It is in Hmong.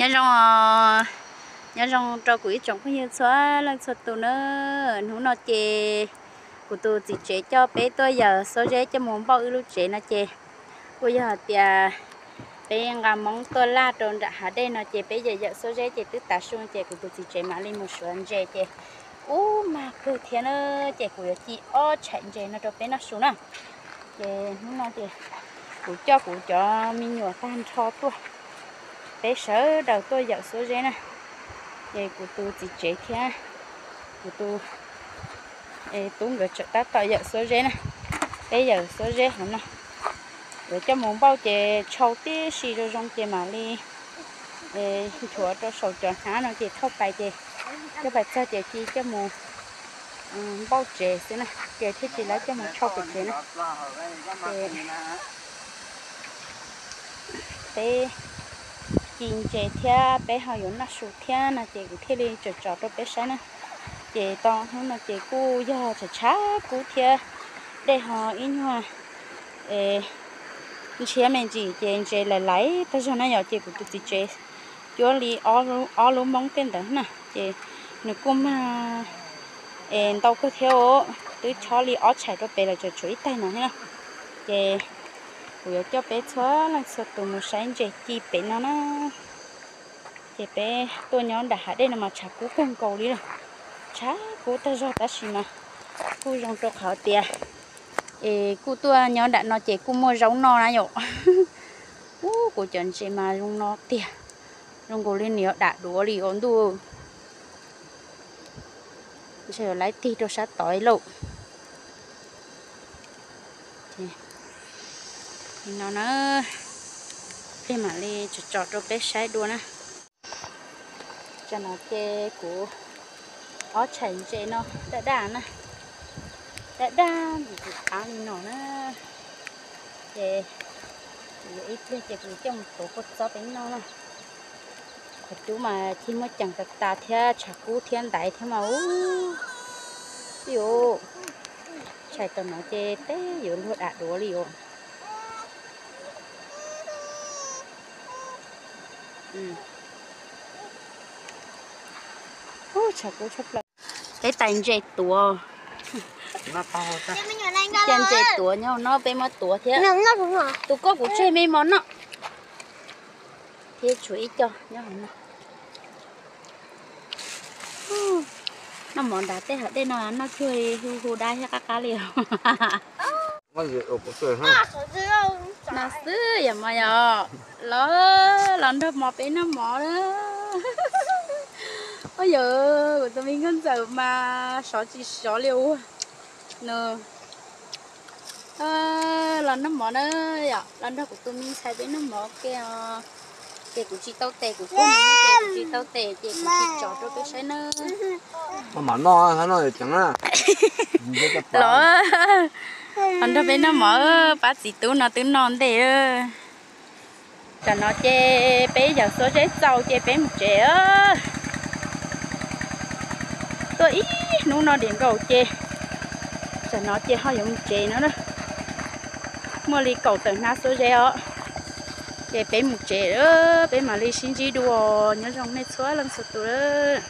Nyob zoo, nyob zoo rau kuv ib tsoom phooj ywg txhua leej txhua tus na. Hnub no ces kuv tus txiv tsev coj peb tuaj yawm xuab zeb coj mus npauj wb lub tsev no ces kuj yog hais tias peb nqa Hmoob tuaj laj rau nram hav dej no ces peb yawm yawm xuab zeb ces twb tav su ces kuv tus txiv tsev mam li mus suav ntses ces ub mag kawg thiab na, ces kuv yuav ci ob tsham ntses no rau peb noj su na. Ces hnub no ces kuv coj kuv cov me nyuam tag nrho tuaj, peb sawv daws tuaj yawm xuab zeb na. Ces kuv tus txiv tsev thiab kuv tus tub nkawd tseem tab tom yawm xuab zeb na. Peb yawm xuab zeb hauv no, yuav coj mus npauj ces tshau tib si zoo zoo ces mam li nchuav rau saum cov hnab no ces thauj pais ces coj pais txog ces ci coj mus npauj tsev xwb na, ces thiaj tsis lawv coj mus tshau pem tsev na. Ces peb ci ntses thiab peb ho yuav noj su thiab no ces kuv thiaj li tsom tsom rau peb saib na. Ces tau hnub no ces kuj yog tshav tshav kub thiab dej ho ib nyuag ntshiab me ntsis ces ntses lais lais tag zog na yom, ces kuv tus txiv tsev cuab li ob lub Hmoob tej ntawd na ces nws kuj mag es ntau kawg thiab os, twb chob li ob tsham rau pem lawm tseem tshuav ib taig no thiab na. Ces kuv yuav coj peb txhua leej txhua tus mus saib ntses ci pem no na. Ces peb tuaj nyob nram hav dej no mas tshav kub kawg nkaus li lawm, tshav kub tag zog tab sis mas kuj zoo rau qhov tias es kuj tuaj nyob nram no ces kuj muaj zaub noj na yom. Ub, kuv cov ntses mas zoo no tiag, zoo nkaus li nws yuav dam duav li os ntuj. Ntshe yuav laib tig rau sab tod lauj. Li no na, peb mam li tsom tsom rau peb saib dua na. Tam no ces kuv ob tsham ntses no daj daj na, daj daj ntsis tus qab li no na. Ces kuv yuav ib pliag ces kuv coj mus tuav kua txob peb noj na. Qhov cub mas cig muaj ceem tas tas thiab tshav kub thiab ntaiv thiab mas ub, ib, tshais tam no ces teb yuav luag dam duav li os. Ub, tshav kub tshaj plaws. Peb tais ntses tuav, cia ntses tuav nyob no peb muab tuav thiab. Tus koj kuv tseg me mov noj. Thiab tshuav ib co nyob hauv no. Noj mov nrad tej hav dej no noj cuag hu hu dab thiab qab qab li os. No xwb yom mas yom, los, los nrog mov peb noj mov na. Ua yog kuv tus me nkauj ntxawm mas sov tsis sov li ua no. Los noj mov na, yom, los nrog kuv tus me ntxhais peb noj mov ke os. Ces kuv tsis tau tes, kuv kuj mus ces kuv tsis tau tes ces kuv tsis tsom rau peb saib na. Mam noj, noj ceev na. Los, los nrog peb noj mov, pab txiv tub no twb noj ntej. Tam no ces peb yawm xuab zeb txaus ces peb mus tsev. Tuaj ib hnub no dim nkaus ces tam no ces ho yuav mus tsev no na. Muaj li kaum tawm hnab xuab zeb os. Ces peb mus tsev, peb mam li sib ntsib dua, nyob zoo nej txhua leej txhua tus lawm.